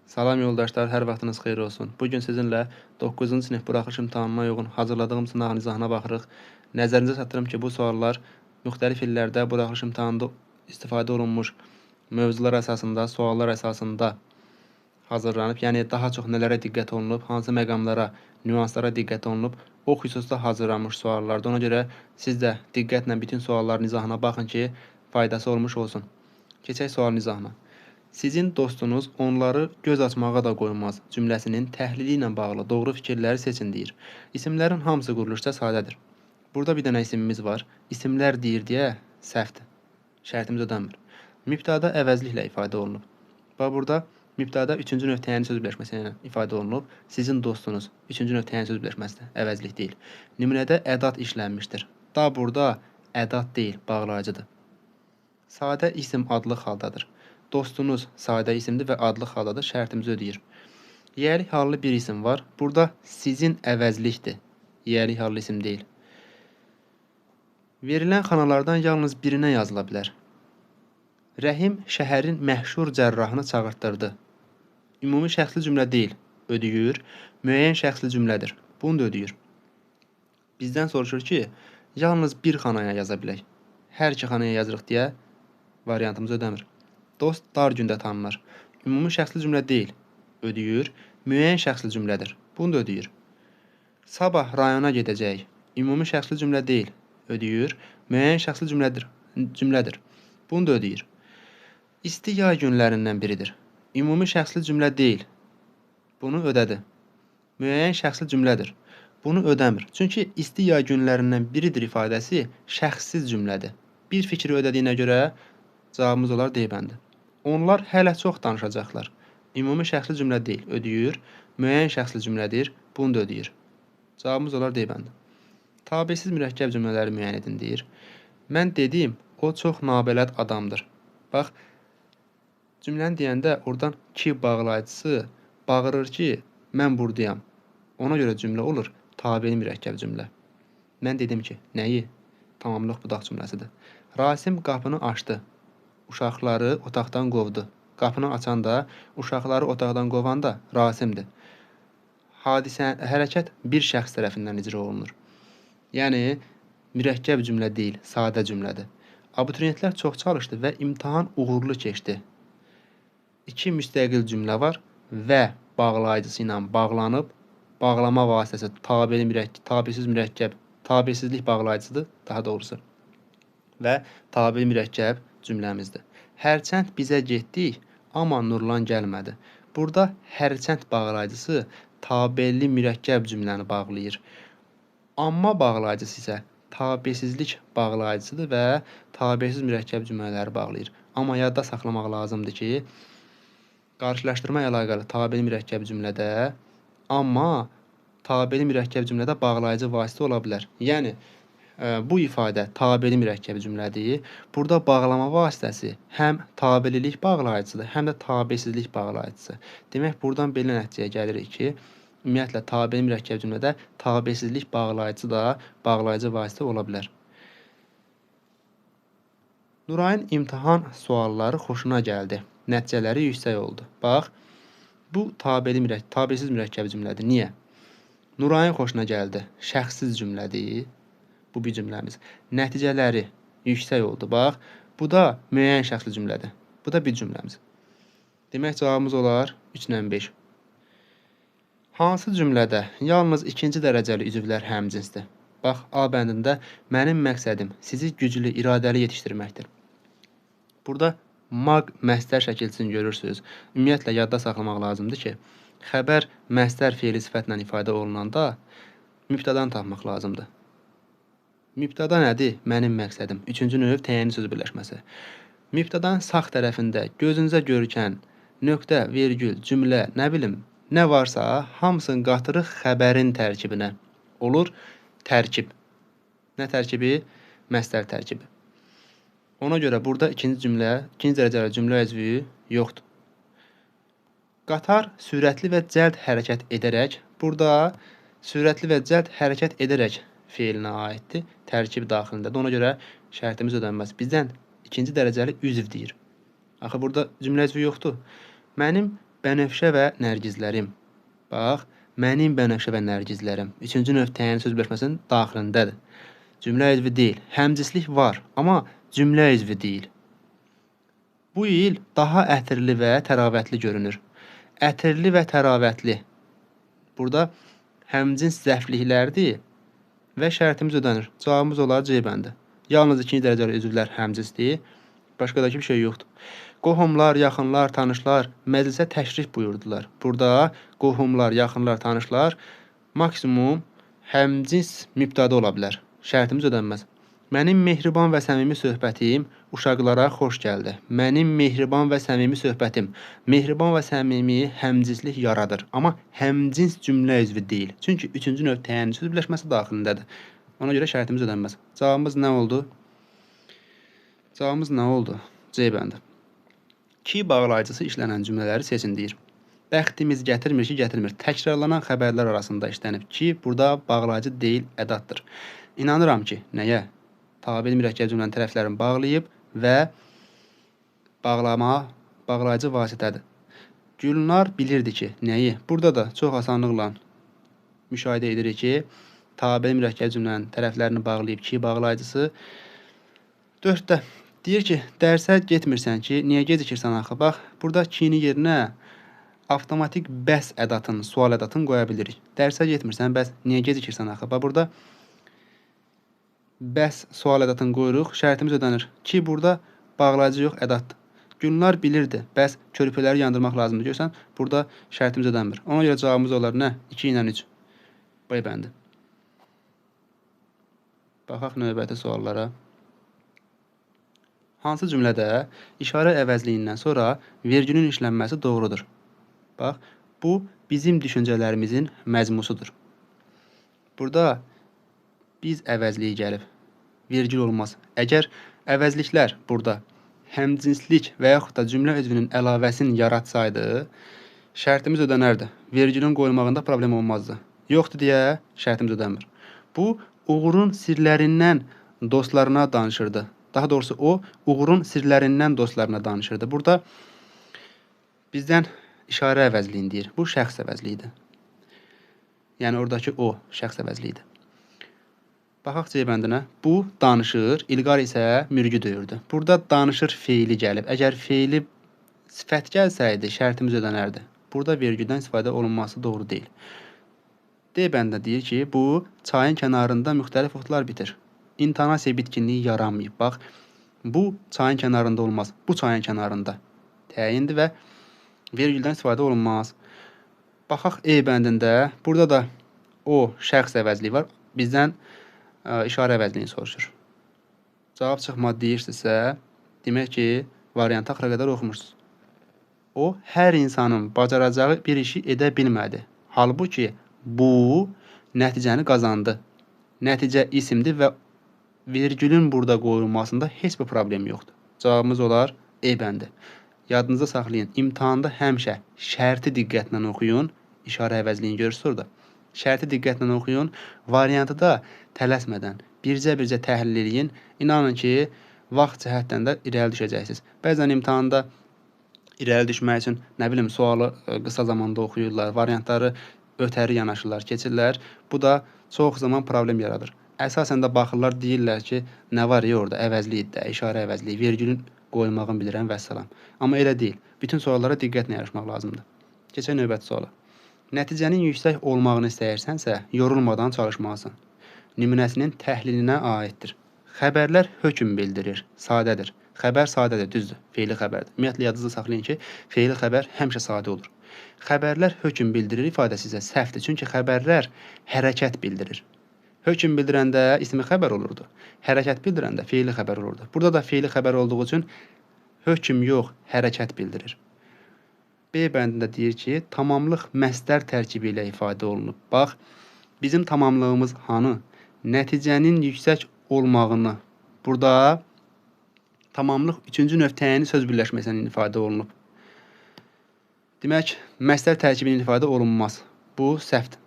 Salam yoldaşlar, hər vaxtınız xeyir olsun. Bu gün sizinlə 9-cu sinif buraxılış imtahanına uyğun hazırladığım sınağın izahına baxırıq. Nəzərinizə çatdırım ki, bu suallar müxtəlif illərdə buraxılış imtahanında istifadə olunmuş mövzular əsasında, suallar əsasında hazırlanıb. Yəni, daha çox nələrə diqqət olunub, hansı məqamlara, nüanslara diqqət olunub, o xüsusda hazırlanmış suallardır. Ona görə siz də diqqətlə bütün sualların izahına baxın ki, faydası olmuş olsun. Keçək sualın izahına. Sizin dostunuz onları göz açmağa da qoymaz cümləsinin təhlili ilə bağlı doğru fikirləri seçin deyir. İsimlərin hamısı quruluşda sadədir. Burada bir dənə isimimiz var. İsimlər deyir deyə səhvdir. Şərtimiz ödənmir. Mübtəda əvəzliklə ifadə olunub. Bax burada mübtəda üçüncü növ təyinli söz birləşməsi ilə ifadə olunub. Sizin dostunuz üçüncü növ təyinli söz birləşməsidir, əvəzlik deyil. Nümunədə ədat işlənmişdir. Da burada ədat deyil, bağlayıcıdır. Sadə isim adlıq haldadır. Dostunuz sadə isimdir və adlıq haldadır, şərtimizi ödəyir. Yiyəlik hallı bir isim var. Burada sizin əvəzlikdir. Yiyəlik hallı isim deyil. Verilən xanalardan yalnız birinə yazıla bilər. Rəhim şəhərin məşhur cərrahını çağırtdırdı. Ümumi şəxsli cümlə deyil, ödəyir. Müəyyən şəxsli cümlədir. Bunu da ödəyir. Bizdən soruşur ki, yalnız bir xanaya yaza bilək. Hər iki xanaya yazırıq deyə variantımız ödəmir. Dost dar gündə tanınır. Ümumi şəxsli cümlə deyil, ödəyir. Müəyyən şəxsli cümlədir. Bunu da ödəyir. Sabah rayona gedəcəyik. Ümumi şəxsli cümlə deyil, ödəyir. Müəyyən şəxsli cümlədir. Bunu da ödəyir. İsti yay günlərindən biridir. Ümumi şəxsli cümlə deyil. Bunu ödədi. Müəyyən şəxsli cümlədir. Bunu ödəmir. Çünki isti yay günlərindən biridir ifadəsi şəxssiz cümlədir. Bir fikri ödədiyinə görə cavabımız olar D bəndi. Onlar hələ çox danışacaqlar. Ümumi şəxsli cümlə deyil, ödəyir. Müəyyən şəxsli cümlədir, bunu da ödəyir. Cavabımız olar D bəndi. Tabesiz mürəkkəb cümlələri müəyyən edin deyir. Mən dediyim, o çox nabələd adamdır. Bax, cümləni deyəndə oradan ki bağlayıcısı bağırır ki, mən buradayam. Ona görə cümlə olur, tabeli mürəkkəb cümlə. Mən dedim ki, nəyi? Tamamlıq budaq cümləsidir. Rasim qapını açdı. Uşaqları otaqdan qovdu. Qapını açan da, uşaqları otaqdan qovan da Rasimdir. Hadisə, hərəkət bir şəxs tərəfindən icra olunur. Yəni, mürəkkəb cümlə deyil, sadə cümlədir. Abituriyentlər çox çalışdı və imtahan uğurlu keçdi. İki müstəqil cümlə var və bağlayıcısı ilə bağlanıb, bağlama vasitəsi tabeli mürəkkəb, tabesiz mürəkkəb, tabesizlik bağlayıcısıdır, daha doğrusu. Və tabeli mürəkkəb cümləmizdir. Hərçənd bizə getdik, amma Nurlan gəlmədi. Burada hərçənd bağlayıcısı tabeli mürəkkəb cümləni bağlayır. Amma bağlayıcısı isə tabesizlik bağlayıcısıdır və tabesiz mürəkkəb cümlələri bağlayır. Amma yadda saxlamaq lazımdır ki, qarşılaşdırma əlaqəli tabeli mürəkkəb cümlədə, amma tabeli mürəkkəb cümlədə bağlayıcı vasitə ola bilər. Yəni, bu ifadə tabeli mürəkkəb cümlədir. Burada bağlama vasitəsi həm tabelilik bağlayıcısıdır, həm də tabesizlik bağlayıcısı. Demək, buradan belə nəticəyə gəlirik ki, ümumiyyətlə, tabeli mürəkkəb cümlədə tabesizlik bağlayıcısı da bağlayıcı vasitə ola bilər. Nurayın imtahan sualları xoşuna gəldi. Nəticələri yüksək oldu. Bax, bu tabesiz mürəkkəb cümlədir. Niyə? Nurayın xoşuna gəldi. Şəxssiz cümlədir. Bu bir cümləmiz. Nəticələri yüksək oldu. Bax, bu da müəyyən şəxsli cümlədir. Bu da bir cümləmiz. Demək, cavabımız olar 3 ilə 5. Hansı cümlədə yalnız ikinci dərəcəli üzvlər həmcinsdir? Bax, A bəndində mənim məqsədim sizi güclü, iradəli yetişdirməkdir. Burada maq məstər şəkilçisini görürsünüz. Ümumiyyətlə, yadda saxlamaq lazımdır ki, xəbər məstər feili sifətlə ifadə olunanda mübtədanı tapmaq lazımdır. Mübtəda nədir? Mənim məqsədim. Üçüncü növ təyinli söz birləşməsi. Mübtədanın sağ tərəfində gözünüzə görükən nöqtə, vergül, cümlə, nə bilim, nə varsa hamısını qatırıq xəbərin tərkibinə. Olur tərkib. Nə tərkibi? Məstər tərkibi. Ona görə burada ikinci dərəcəli cümlə üzvü yoxdur. Qatar sürətli və cəld hərəkət edərək, burada sürətli və cəld hərəkət edərək feilinə aiddir, tərkib daxilindədir. Ona görə şərtimiz ödənməz. Bizdən ikinci dərəcəli üzv deyir. Axı, burada cümlə üzvü yoxdur. Mənim bənövşə və nərgizlərim. Bax, mənim bənövşə və nərgizlərim. Üçüncü növ təyin söz birləşməsinin daxilindədir. Cümlə üzvü deyil. Həmcinslik var, amma cümlə üzvü deyil. Bu il daha ətirli və təravətli görünür. Ətirli və təravətli. Burada həmcins zərfliklərdir və şərtimiz ödənir. Cavabımız olar C bəndi. Yalnız ikinci dərəcəli üzvlər həmcinsdir. Başqa da ki, bir şey yoxdur. Qohumlar, yaxınlar, tanışlar məclisə təşrif buyurdular. Burada qohumlar, yaxınlar, tanışlar maksimum həmcins mübtəda ola bilər. Şərtimiz ödənməz. Mənim mehriban və səmimi söhbətim uşaqlara xoş gəldi. Mənim mehriban və səmimi söhbətim. Mehriban və səmimi həmcinslik yaradır. Amma həmcins cümlə üzvü deyil. Çünki üçüncü növ təyin söz birləşməsi daxilindədir. Ona görə şərtimiz ödənməz. Cavabımız nə oldu? Cavabımız nə oldu? C bəndi. Ki bağlayıcısı işlənən cümlələri seçin deyir. Bəxtimiz gətirmir ki, gətirmir. Təkrarlanan xəbərlər arasında işlənib ki, burada bağlayıcı deyil, ədaddır. İnanıram ki, nəyə? Tabe mürəkkəb cümlənin tərəflərini bağlayıb və bağlayıcı vasitədir. Gülnar bilirdi ki, nəyi? Burada da çox asanlıqla müşahidə edirik ki, tabe mürəkkəb cümlənin tərəflərini bağlayıb ki, bağlayıcısı. 4-də deyir ki, dərsə getmirsən ki, niyə gecikirsən axı? Bax, burada ki-ni yerinə avtomatik bəs ədatını, sual ədatını qoya bilirik. Dərsə getmirsən, bəs niyə gecikirsən axı? Bax, burada bəs sual ədatını qoyuruq, şərtimiz ödənir ki, burada bağlayıcı yox, ədaddır. Gülnar bilirdi, bəs körpələri yandırmaq lazımdır. Görürsən, burada şərtimiz ödənmir. Ona görə cavabımız olar nə? 2 ilə 3. B bəndi. Baxaq növbəti suallara. Hansı cümlədə işarə əvəzliyindən sonra vergülün işlənməsi doğrudur? Bax, bu bizim düşüncələrimizin məzmusudur. Burada biz əvəzliyi gəlib. Vergül olmaz. Əgər əvəzliklər burada həmcinslik və yaxud da cümlə üzvünün əlavəsini yaratsaydı, şərtimiz ödənərdi. Vergülün qoyulmağında problem olmazdı. Yoxdur deyə şərtimiz ödənmir. Bu, Uğurun sirlərindən dostlarına danışırdı. Daha doğrusu o, Uğurun sirlərindən dostlarına danışırdı. Burada bizdən işarə əvəzliyini deyir. Bu, şəxs əvəzliyidir. Yəni, oradakı o, şəxs əvəzliyidir. Baxaq C bəndinə. Bu, danışır, İlqar isə mürgü döyürdü. Burada danışır feili gəlib. Əgər feili sifət gəlsəydi, şərtimiz ödənərdi. Burada vergüldən istifadə olunması doğru deyil. D bəndində deyir ki, bu, çayın kənarında müxtəlif otlar bitir. İntonasiya bitkinliyi yaranmayıb. Bax, bu çayın kənarında olmaz. Bu çayın kənarında təyindir və vergüldən istifadə olunmaz. Baxaq E bəndində. Burada da o şəxs əvəzliyi var. Bizdən işarə əvəzliyini soruşur. Cavab çıxmadı deyirsinizsə, demək ki, variantı axıra qədər oxumursunuz. O, hər insanın bacaracağı bir işi edə bilmədi. Halbuki, bu nəticəni qazandı. Nəticə isimdir və vergülün burada qoyulmasında heç bir problem yoxdur. Cavabımız olar E bəndi. Yadınızda saxlayın, imtahanda həmişə şərti diqqətlə oxuyun. İşarə əvəzliyini görürsünüz orada. Şərti diqqətlə oxuyun, variantı da tələsmədən bircə-bircə təhlil eləyin. İnanın ki, vaxt cəhətdən də irəli düşəcəksiniz. Bəzən imtahanda irəli düşmək üçün, nə bilim, sualı qısa zamanda oxuyurlar, variantları ötəri yanaşırlar, keçirlər. Bu da çox zaman problem yaradır. Əsasən də baxırlar, deyirlər ki, nə var ya orada, əvəzliyidir də, işarə əvəzliyi, vergülün qoymağını bilirəm vəssalam. Amma elə deyil. Bütün suallara diqqətlə yanaşmaq lazımdır. Keçək növbəti suala. Nəticənin yüksək olmağını istəyirsənsə, yorulmadan çalışmalısan. Nümunəsinin təhlilinə aiddir. Xəbərlər hökm bildirir, sadədir. Xəbər sadədir, düzdür, feili xəbərdir. Ümumiyyətlə, yadınızda saxlayın ki, feili xəbər həmişə sadə olur. Xəbərlər hökm bildirir ifadəsi isə səhvdir. Çünki xəbərlər hərəkət bildirir. Hökm bildirəndə ismi xəbər olurdu. Hərəkət bildirəndə feili xəbər olurdu. Burada da feili xəbər olduğu üçün hökm yox, hərəkət bildirir. B bəndində deyir ki, tamamlıq məstər tərkibi ilə ifadə olunub. Bax, bizim tamamlığımız hanı? Nəticənin yüksək olmağını. Burada tamamlıq üçüncü növ təyini söz birləşməsindən ifadə olunub. Demək, məstər tərkibinin ifadə olunmaz. Bu, səhvdir.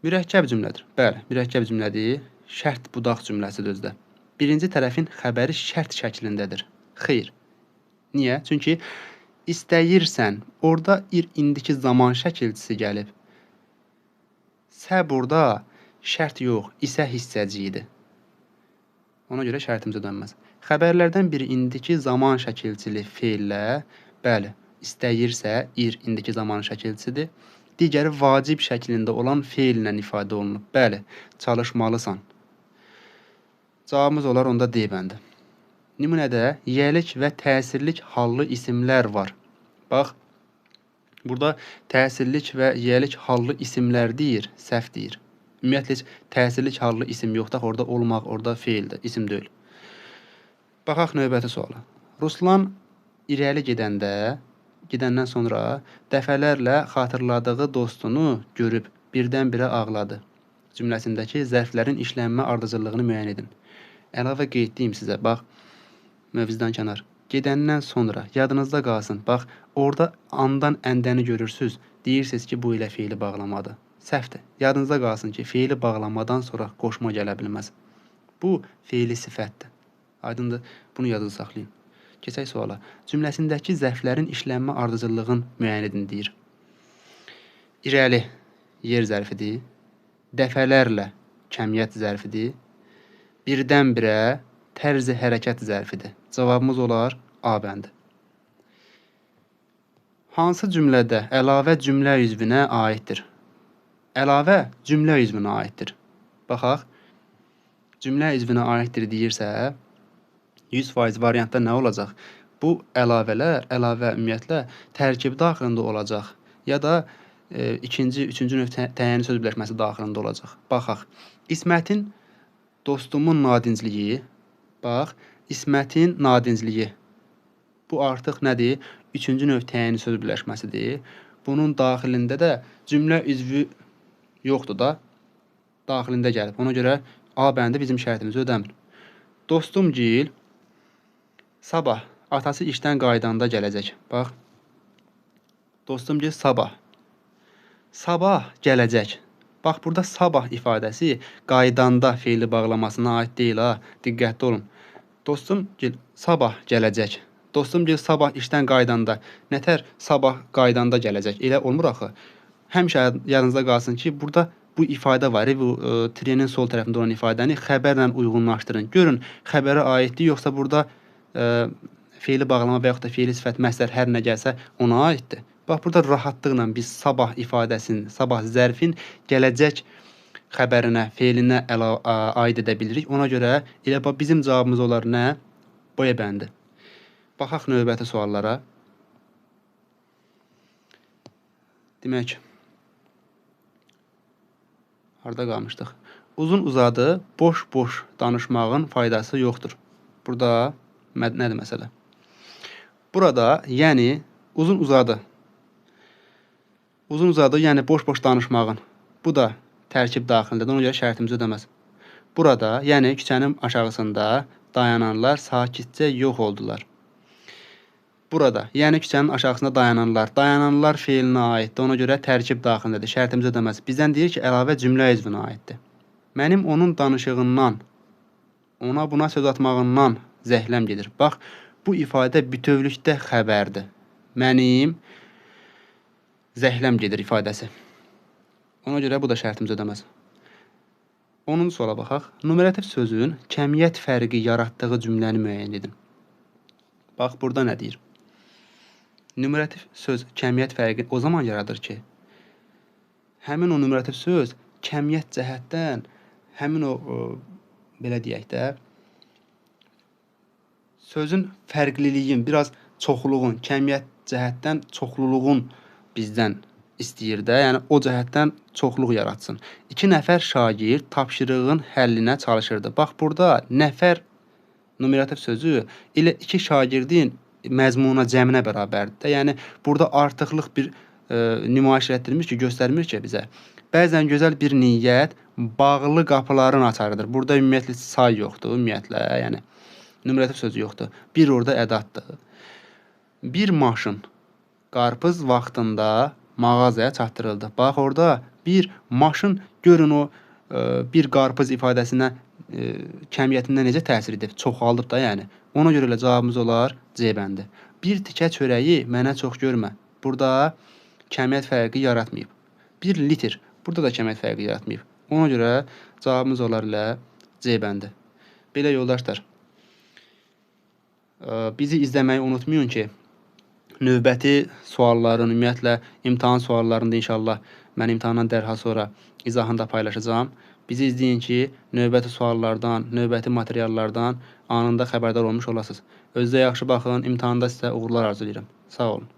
Mürəkkəb cümlədir. Bəli, mürəkkəb cümlədir. Şərt budaq cümləsidir özdə. Birinci tərəfin xəbəri şərt şəklindədir. Xeyr. Niyə? Çünki istəyirsən, orada ir indiki zaman şəkilçisi gəlib. Sə burada şərt yox, isə hissəciyidir. Ona görə şərtimizə dönməz. Xəbərlərdən biri indiki zaman şəkilçili feillə, bəli, istəyirsə, ir indiki zaman şəkilçisidir. Digəri vacib şəklində olan feillə ifadə olunub. Bəli, çalışmalısan. Cavabımız olar onda D bəndi. Nümunədə yiyəlik və təsirlik hallı isimlər var. Bax, burada təsirlik və yiyəlik hallı isimlər deyir, səhv deyir. Ümumiyyətlə, heç təsirlik hallı isim yoxdur, orada olmaq, orada feildir, isim deyil. Baxaq növbəti suala. Ruslan irəli gedəndən sonra dəfələrlə xatırladığı dostunu görüb birdən-birə ağladı. Cümləsindəki zərflərin işlənmə ardıcıllığını müəyyən edin. Əlavə qeyd edeyim sizə, bax, mövzudan kənar. Gedəndən sonra yadınızda qalsın, bax, orada andan əndəni görürsünüz, deyirsiniz ki, bu ilə feili bağlamadır. Səhvdir. Yadınızda qalsın ki, feili bağlamadan sonra qoşma gələ bilməz. Bu, feili sifətdir. Aydındır, bunu yadınızda saxlayın. Keçək suala. Cümləsindəki zərflərin işlənmə ardıcıllığını müəyyən edin, deyir. İrəli yer zərfidir. Dəfələrlə kəmiyyət zərfidir. Birdən-birə tərzi hərəkət zərfidir. Cavabımız olar A bəndi. Hansı cümlədə əlavə cümlə üzvünə aiddir? Əlavə cümlə üzvünə aiddir. Baxaq, cümlə üzvünə aiddir deyirsə, 100% variantda nə olacaq? Bu əlavələr, əlavə ümumiyyətlə tərkib daxilində olacaq ya da ikinci, üçüncü növ təyinli söz birləşməsi daxilində olacaq. Baxaq, İsmətin dostumun nadincliyi, bax, İsmətin nadincliyi. Bu artıq nədir? Üçüncü növ təyinli söz birləşməsidir. Bunun daxilində də cümlə üzvü yoxdur da, daxilində gəlib. Ona görə A bəndi bizim şərtimizi ödəmir. Dostum gil, sabah atası işdən qayıdanda gələcək. Bax, dostum gil sabah. Sabah gələcək. Bax, burada sabah ifadəsi qaydanda feili bağlamasına aid deyil, ha. Diqqətli olun. Dostum gil sabah gələcək. Dostum gil sabah işdən qaydanda. Nətər sabah qaydanda gələcək? Elə olmur axı. Həmişə yadınızda qalsın ki, burada bu ifadə var. Bu trenin sol tərəfində olan ifadəni xəbərlə uyğunlaşdırın. Görün, xəbərə aiddir, yoxsa burada feili bağlama və yaxud da feili sifət məslər hər nə gəlsə ona aiddir. Bax, burada rahatlıqla biz sabah ifadəsinin, sabah zərfin gələcək xəbərinə, feilinə aid edə bilirik. Ona görə elə bax, bizim cavabımız olar nə? B bəndi. Baxaq növbəti suallara. Demək, harada qalmışdıq? Uzun uzadı, boş-boş danışmağın faydası yoxdur. Burada nədir məsələ? Burada, yəni, uzun uzadı. Uzun uzadı, yəni boş-boş danışmağın. Bu da tərkib daxilindədir, ona görə şərtimizi ödəməz. Burada, yəni küçənin aşağısında dayananlar sakitcə yox oldular. Burada, yəni küçənin aşağısında dayananlar. Dayananlar feilinə aiddir, ona görə tərkib daxilindədir, şərtimizi ödəməz. Bizdən deyir ki, əlavə cümlə üzvünə aiddir. Mənim onun danışığından, ona buna söz atmağından zəhləm gedir. Bax, bu ifadə bütövlükdə xəbərdir. Mənim zəhləm gedir ifadəsi. Ona görə bu da şərtimizi ödəməz. 10-cu suala baxaq. Numerativ sözün kəmiyyət fərqi yaratdığı cümləni müəyyən edin. Bax, burada nə deyir? Numerativ söz kəmiyyət fərqi o zaman yaradır ki, həmin o numerativ söz kəmiyyət cəhətdən, həmin o, belə deyək də, sözün fərqliliyin, biraz çoxluğun, kəmiyyət cəhətdən çoxluluğun bizdən istəyir də, yəni o cəhətdən çoxluq yaratsın. 2 nəfər şagird tapşırığın həllinə çalışırdı. Bax, burada nəfər numerativ sözü elə 2 şagirdin məzmuna, cəminə bərabərdir də. Yəni, burada artıqlıq bir nümayiş elətdirmiş ki, göstərmir ki bizə. Bəzən gözəl bir niyyət bağlı qapıların açarıdır. Burada ümumiyyətlə say yoxdur, ümumiyyətlə, yəni numerativ sözü yoxdur. Bir orada ədaddır. Bir maşın qarpız vaxtında mağazaya çatdırıldı. Bax, orada bir maşın, görün o bir qarpız ifadəsinə kəmiyyətində necə təsir edib, çoxaldıb da yəni. Ona görə elə cavabımız olar C bəndi. Bir tikə çörəyi mənə çox görmə. Burada kəmiyyət fərqi yaratmayıb. 1 litr. Burada da kəmiyyət fərqi yaratmayıb. Ona görə cavabımız olar ilə C bəndi. Belə yoldaşlar, bizi izləməyi unutmayın ki, növbəti sualların, ümumiyyətlə imtahan suallarında inşallah mən imtahandan dərhal sonra izahını da paylaşacağam. Bizi izləyin ki, növbəti suallardan, növbəti materiallardan anında xəbərdar olmuş olasınız. Özünüzə yaxşı baxın, imtahanda sizə uğurlar arzulayıram. Sağ olun.